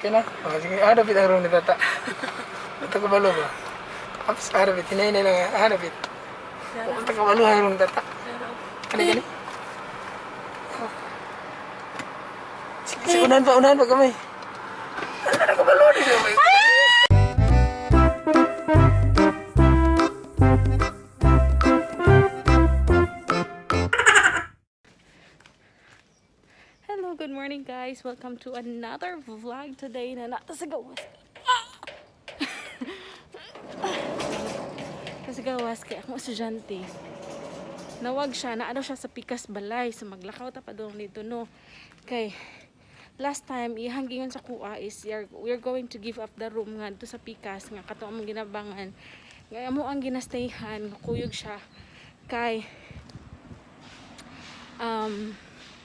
Okay na? Oh, sige, hanapit ang room ni Tata. Ito ko balo ba? Aps, hanapit. Hinay-hinay lang. Hanapit. Punta ka balo ang room ni Tata. Kani, kani? Oh. Sige, sige, unahan pa kamay. Ano na kabalo ni siya, may. Hello, good morning, guys. Welcome to another vlog today na nata sa gawas. Ah! Sa gawas kay akong estudyante. Nawag siya, naano siya sa pikas balay, sa maglakaw ta pa doon dito, no. Kay last time ihang gingon sa kuha is we are going to give up the room nga dito sa pikas nga kato among ginabangan. Nga amo ang ginastayhan, nga kuyog siya kay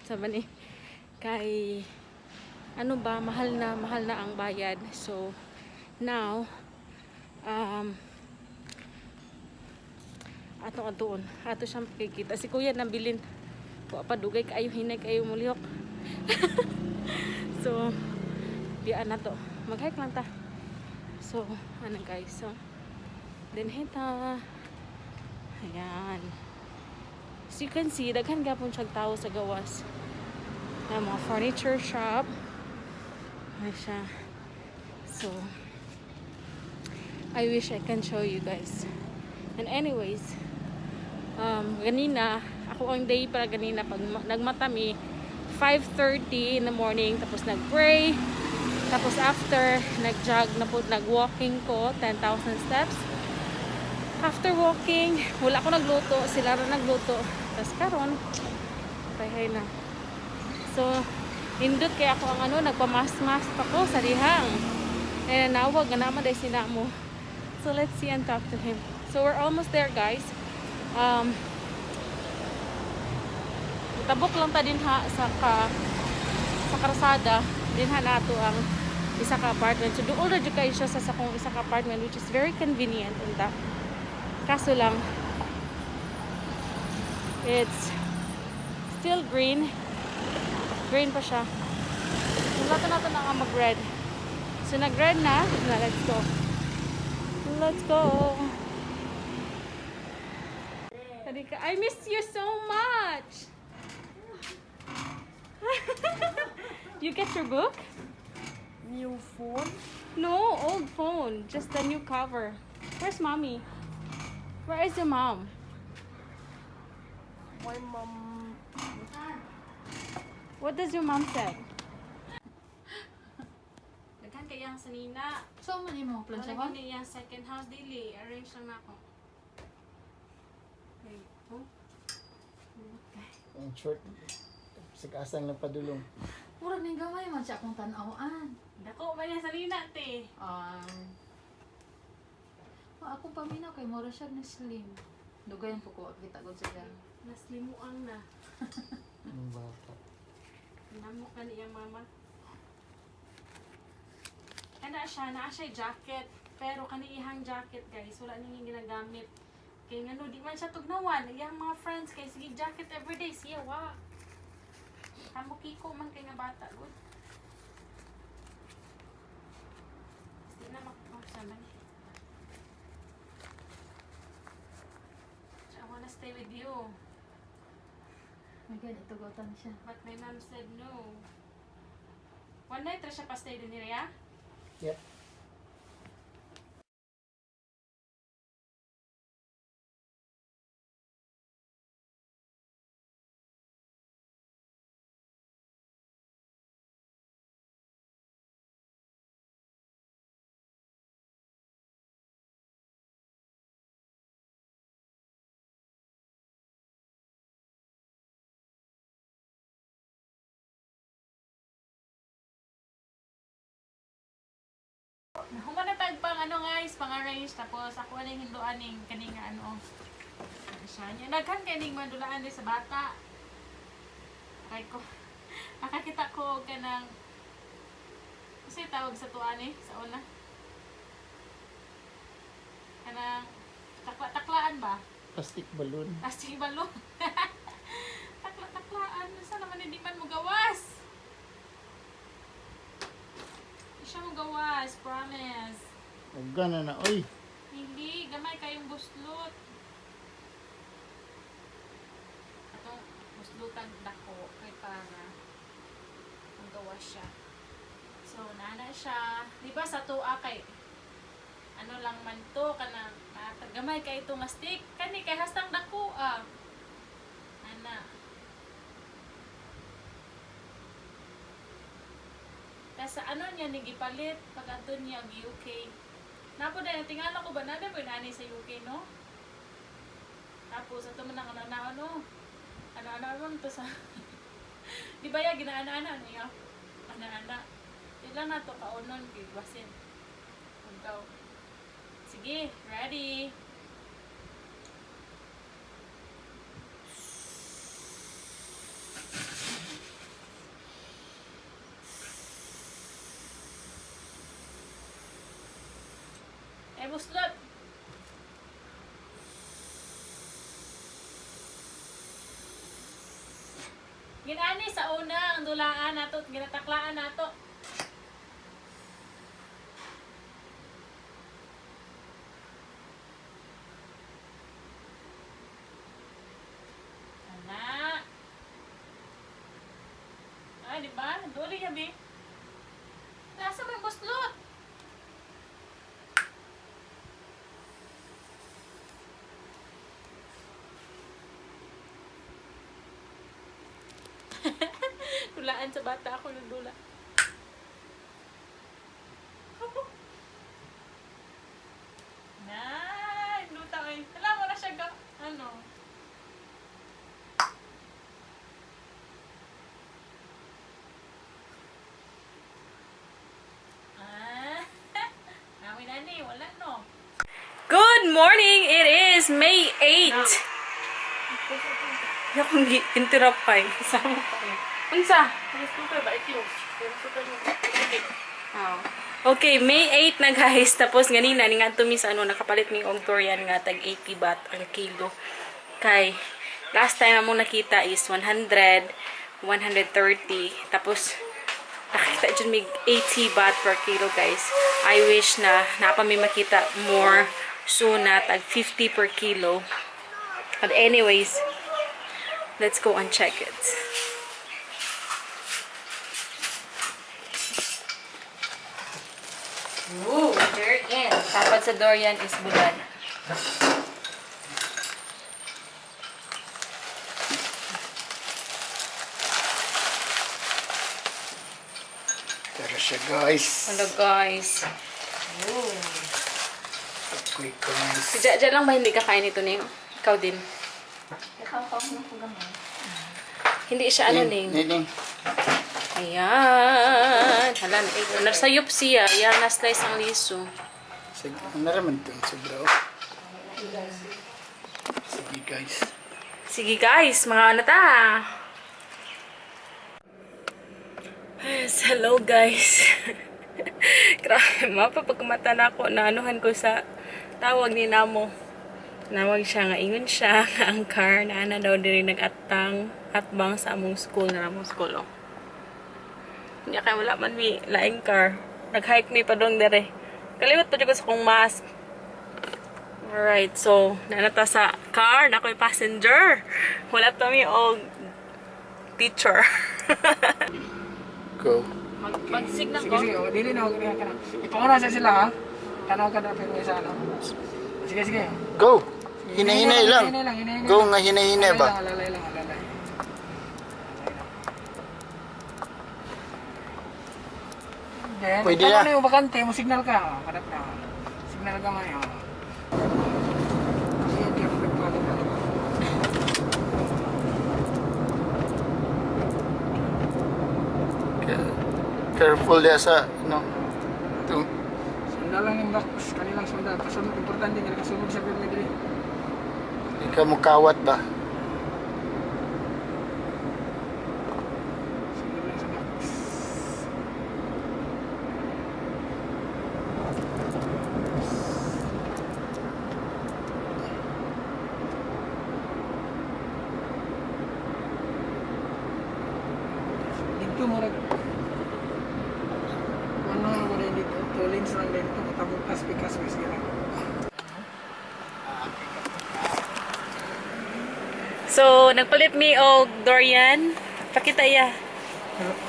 sabi ni kay ano ba, mahal na ang bayad. So now ato ka doon, ato siyang pakikita si kuya nabilin wa pa, dugay kaayo, hinay kaayo mulihok. So biyaan na to, mag-hike lang ta. So ano guys, so then hita, ayan. As you can see, daghan gapon siyang tao sa gawas. Na mga furniture shop. Ay siya. So, I wish I can show you guys. And anyways, ganina, ako ang day para ganina pag nagmatami, 5:30 in the morning, tapos nag-pray, tapos after, nag-jog na po, nag-walking ko, 10,000 steps. After walking, wala ko nagluto, sila ra nagluto. Tapos karon, hay na. So, indot kay ako ang ano, nagpamas-mas pa ko sa dihang. Eh, nawag nga naman dahil sina mo. So, let's see and talk to him. So, we're almost there, guys. Tabok lang ta din ha sa karsada din ha nato ang isa ka apartment. So, doon ra jud kayo siya sa akong isa ka apartment, which is very convenient unta. Kaso lang, it's still green. Green pa siya. Wala ta nato na ang mag-red. So, nag-red na. Na, let's go. Let's go. Halika. I miss you so much. You get your book? New phone? No, old phone. Just the new cover. Where's mommy? Where is your mom? My mom. What does your mom say? Daghan kay ang sanina. So, man yung mga Wala plansyahan? kini iyang second house dili. Arrange lang na ako. Okay. Oh. Ang short, sikasan lang padulong. Murag ning gamay man siya akong tan-awan. Dako man yung sanina te. Ma ako paminaw kay mura siya na slim. Dugayan po ko kita gud siya. Naslimuang na. Ang bata. Namo ka niyang mama. Ana siya, naa siya jacket. Pero kani ihang jacket guys, wala niyang ginagamit. Kay ngano di man siya tugnawan. Iyang mga friends kay sige jacket everyday siya wa. Kamo kiko man kay nga bata gud. Di na makapasa man. I wanna stay with you. My God, itugotan siya. But my mom said no. One night ra siya pa-stay din niya. Yep. Humanatag pang ano guys, pang arrange tapos ako aning hinduan ning kani nga ano. Ano siya niya. Daghan kay ning mandulaan din sa bata. Kay ko. Nakakita ko kanang kasi tawag sa tuan eh, sa una. Kanang takla-taklaan ba? Plastic balloon. Plastic balon. Takla-taklaan. Saan naman hindi man mo gawas? Siya Buga na na, oy. Hindi, gamay kayong buslot. Atong buslutan dako kay para ang gawa siya. So, nana siya. Di ba sa tuwa kay ano lang man to kanang gamay kay ito nga stick kani kay hastang dako ah. Ana. Tas sa ano niya ni gipalit pag adto niya og UK. Napo dahil tingala ko ba na mo ani sa UK, no? Tapos ato man ang ano na ano. Ano ano man to sa di ba ya ginaana-ana niya? Ana-ana. Ilan na to kaunon kay basin. Ikaw. Sige, ready. Eh, buslot. Ginani sa una ang dulaan nato, ginataklaan nato. Ana. Ah, di ba? Duli niya, bi. Nasa may buslot? Dulaan sa bata ako ng dula. Na, luta ay. Alam mo na siya ga, ano. Ah, namin na ni, wala no. Good morning! It is May 8. Akong interrupt pa eh. Kasama pa eh. Unsa? Oh. Okay, May 8 na guys. Tapos ganina ni nga mi sa ano nakapalit mi og durian nga tag 80 baht ang kilo. Kay last time among nakita is 100, 130. Tapos nakita dyan mig 80 baht per kilo guys. I wish na napa mi makita more soon na tag 50 per kilo. But anyways, let's go and check it. Ooh, durian. Dapat sa durian is bulan. Tara siya guys. Hello guys. Quick guys. Si Jaja lang ba hindi kakain ito, Ning? Ikaw din. Ikaw pa ako ko gamay. Hindi siya ano, Ning. Nining. Ayan. Hala, nasayop siya. Ayan, na-slice ang liso. Sige, ano naman ito? Sobra oh. Sige guys. Sige guys, mga ano ta. Yes, hello guys. Grabe, mapapagmata na ako. Naanuhan ko sa tawag ni Namo. Nawag siya nga ingon siya nga ang car na ana daw diri nag-atang atbang sa among school na among school oh. Nya kay wala man mi laing car. Nag-hike mi padong dere. Kaliwat pa jud ko sa akong mask. Alright, so nanata sa car, na ako'y passenger. Wala pa mi og teacher. Go. Mag-signal Sige, sige. Oh, dili na ako ka na. Ipauna sa sila ha. Tanaw ka na pero sa ano. Sige, sige. Go. Hinahinay lang. Hinahinay lang, hinahinay Go lang. nga hinahinay ba? Alalay lang, alalay. Then, Pwede tama na. na yung bakante, mo signal ka. Oh, kadap na. Signal ka man. Oh. Sige, di ako nagpalit. Careful ya sa ano. Itong Sundal lang yung box, kanilang sundal. Kasunod, importante nga nakasunod sa pirmi diri. ikaw mukawat ba? Sundal lang sa box. Dito mo ano mo rin dito, two lanes lang dito. Tapos kasbi-kasbi sige lang. So, nagpalit mi og Dorian. Pakita iya.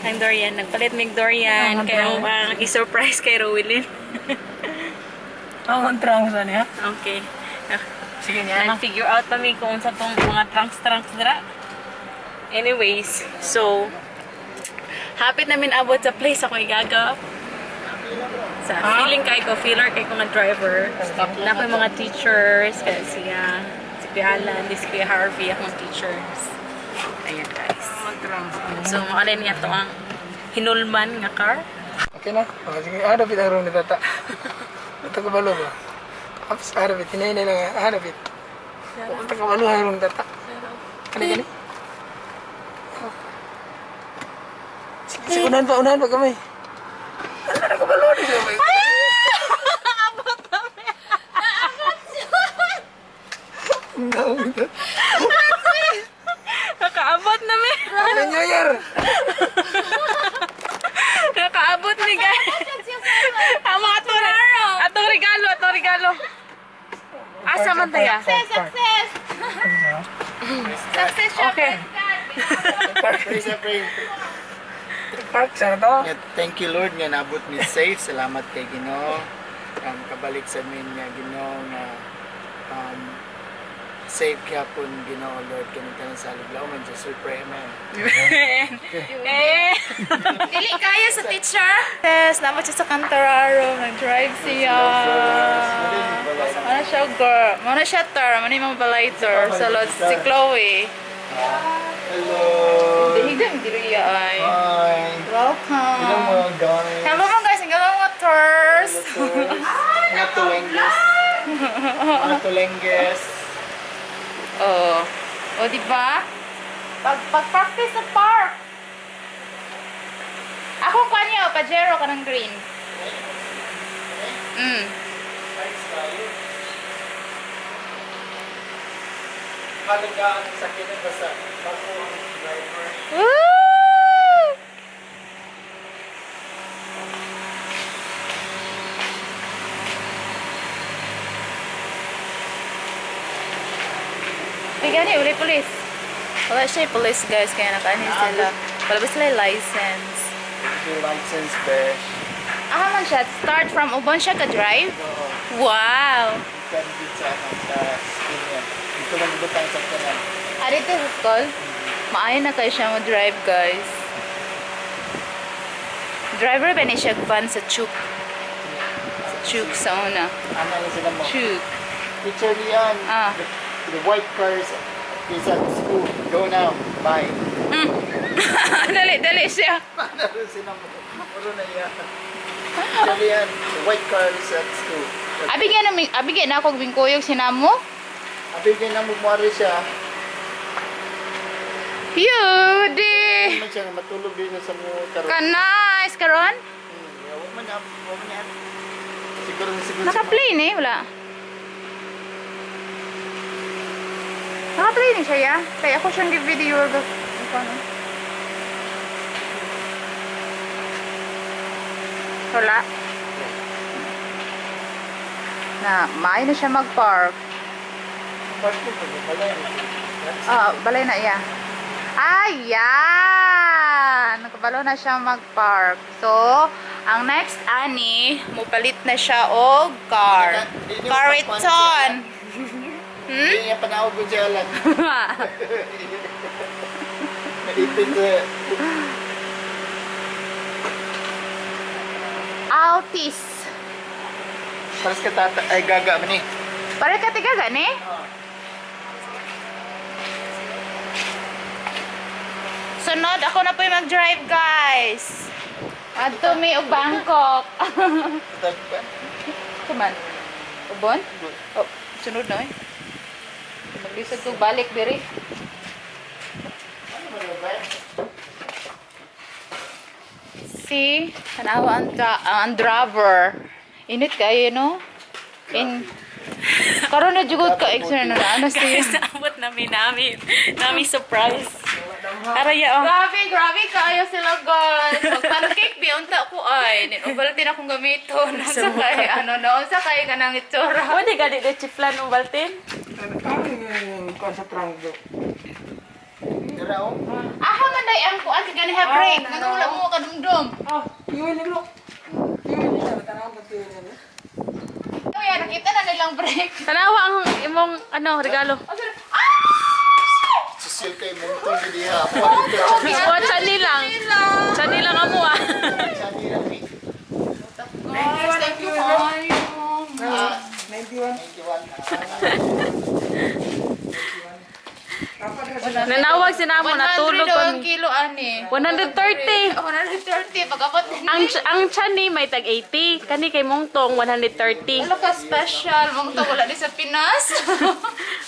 Ang Dorian. Nagpalit mi og Dorian. Kaya ang i-surprise kay Rowelyn. Ang trunks ani ha? Okay. Sige niya na. Nag-figure out pa mi kung unsa tong mga trunks-trunks dira. Anyways, so, hapit namin abot sa place ako igaga. Sa feeling kay ko, feeler kay ko nga driver. Na ko yung mga teachers, kaya siya, si Kuya Alan, si Kuya Harvey, akong teachers. Ayan guys. Ang trunks. So, makalin niya to ang hinulman nga car. Okay na? Oh, sige, harapit ang room ni Tata. Ito ko balo ba? Apps, harapit. Hinay lang, harapit. Punta ka balo ang room ni Tata. Kani, kani. Oh. Sige, sige, unahan pa kami. Ano na kabalo ni siya? Abot kami! Nakaabot na mi! Happy New Year! Nakaabot mi guys! Ang mga atong regalo, atong regalo. Asa man taya? Success! Success siya! Okay. Pray sa pray. Park, sana to. Nga, thank you Lord nga nabot mi safe. Salamat kay Ginoo. Kabalik sa amin nga Ginoo nga safe gyapon Ginoo Lord kini tanan sa liglaw man just we pray, amen. Eh! Dili kaya sa teacher. Yes, naman siya sa Cantararo. Nag-drive siya. Ano siya, girl? Muna siya, tor. Muna yung mga balay, tor. Sa Lord, si Chloe. Hello. Hindi, hindi rin ay. Hi. Welcome. Hello mga guys. Hello mga guys. Hello mga tours. Mga tulengges. Mga tulengges. Oh. O, di ba? Pag pag-practice sa park. Ako kwa niyo, Pajero ka ng green. Thanks tayo. Halagaan ang sakit ng basta bago ang driver. Woo! Bigyan niyo, uli police. Wala siya yung police guys, kaya nakaano sila. Wala ba sila yung license? Yung license besh. Ah, man siya. Start from Ubon siya ka-drive? Oo. Wow! Ikan dito sa ano, sa skin niya. Dito lang dito tayo sa kanan. Ah, dito sa school? Maayo na kayo siya mo-drive, guys. Driver ba ni siya van sa Chuk? Sa Chuk sa una. Ano lang sila mo? Chuk. Teacher Lian, Ah. the white cars is at school. Go now. Bye. Dali, dali siya. Ano sila mo? Puro na iya. Teacher Lian, the white car is at school. Abigyan na, abigyan na ako bingkuyog sinamo. Abigyan na mugmari siya. Yudi! Hindi man siya nga matulog din siya sa mga karon. Ka-nice, karon? Wa man na, wa man na. Siguro siguro. Naka-plane eh, wala. Naka-plane eh siya, ya. Kaya ako siyang give-video. Ano? Wala. Na, maayo na siya mag-park. Park mo ba? Wala yun. Ah, balay na iya. Ayan! Nakabalo na siya mag-park. So, ang next ani, mupalit na siya og car. Cariton! Hindi niya panawag ko siya lang. Naipit sa... Altis. Paras ka tata... Ay, gaga man eh. Pare ka tiga gani? Sunod, ako na po yung mag-drive, guys. Adto mi og Bangkok. Tatag ba? Kuman. Ubon? Oh, sunod na eh. Maglisod ko balik diri. Ano ba ba? Si, tanawa ang, ang driver. Init kayo, no? In karon na jugod ka extra na ano si Guys, naabot namin namin. Nami surprise. Araya oh. Grabe, grabe kaayo sila, guys. Mag-pancake bi unta ko ay. Nin-Ovaltine akong gamiton. Sa kay ano no, sa kay kanang itsura. Pwede ka di chiflan mo Baltin? Ano yung kuan sa trunk do? Dira oh. Aha man day ang kuan kay gani ha break. Nganong wala mo kadumdum. Ah, iwan ni bro. Iwan ni siya, tanawang pagtiwan niya. Kuya, nakita na nilang break. Tanawa ang imong ano regalo. Oh, sorry. Ah! Social kay mungtong gid diha. Ako O, chani lang. Chani lang amo ah. Guys, thank you kayo. 91. 91. Nanawag si namo natulog 100 daw ang kami. kilo ani. 130. 130 pag-abot din. Ang chani may tag 80, kani kay Mongtong 130. Wala ka special, mong to wala di sa Pinas.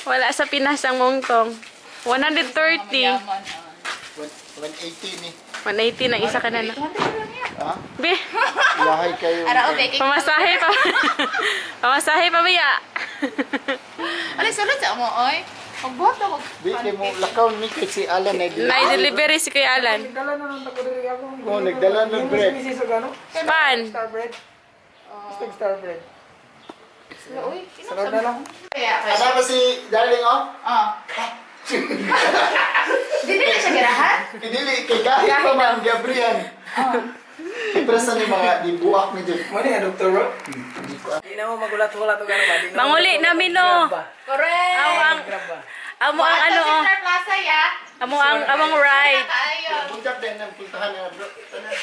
Wala sa Pinas ang Mongtong. 130. Mayaman, ah. 180 ni. 180 na isa ka na na. Ha? Be, Lahay kayo. Ara, okay. pamasahe pa. Pamasahe pa biya. Alay, sulod sa mo, oy. Magbuhat ako. Di kay mo lakaw ni kay si Alan na dili. Na-delivery si Kuya Alan. Nagdala na lang ako diri ako. Oo, nagdala ng bread. Misis og ano? Pan. Star bread. Basta star bread. Uy, Sarap na lang. Kaya, kaya. Ano ba si darling oh? Ah. Dili na siya girahan? Dili kay kahit pa man Gabriel. Ipresa ni mga dibuak ni Jeff. Mo ni doktor bro. Di na mo magulat-ulat og ano ba? Di na mo Manguli namin no. Grab ba? Correct. Amo ang Grab ba? amo ang ano oh. Central Plaza, ya. Amo ang among ride. Kaayo. Bundak din ang pultahan na bro. Tanan.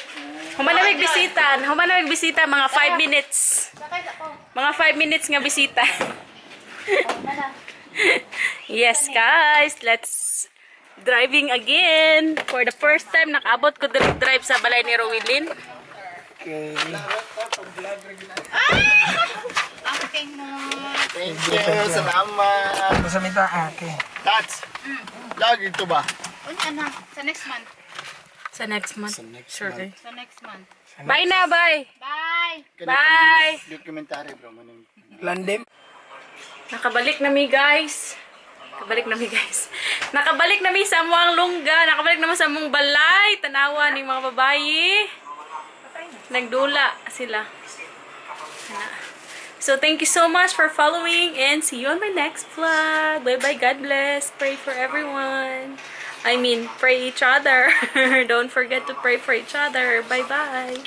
Human na bisita, human na bisita mga 5 minutes. Sakay sa ko. Mga 5 minutes nga bisita. Yes, guys, let's driving again. For the first time nakaabot ko diri drive sa balay ni Rowilyn. Okay. Acting mo. Thank you. Salamat. Basta mita ate. Tats. Lagi ito ba? Unya na. Sa next month. Sa next month. Sa next Sure. month. Sa next month. Bye na, bye. Bye. Bye. Documentary bro. Manong. Landem. Nakabalik na mi, guys. Nakabalik na mi, guys. Nakabalik na mi sa amuang lungga. Nakabalik na mi sa among balay. Tanawa ni mga babayi. Nagdula sila. So, thank you so much for following and see you on my next vlog. Bye-bye. God bless. Pray for everyone. I mean, pray each other. Don't forget to pray for each other. Bye-bye.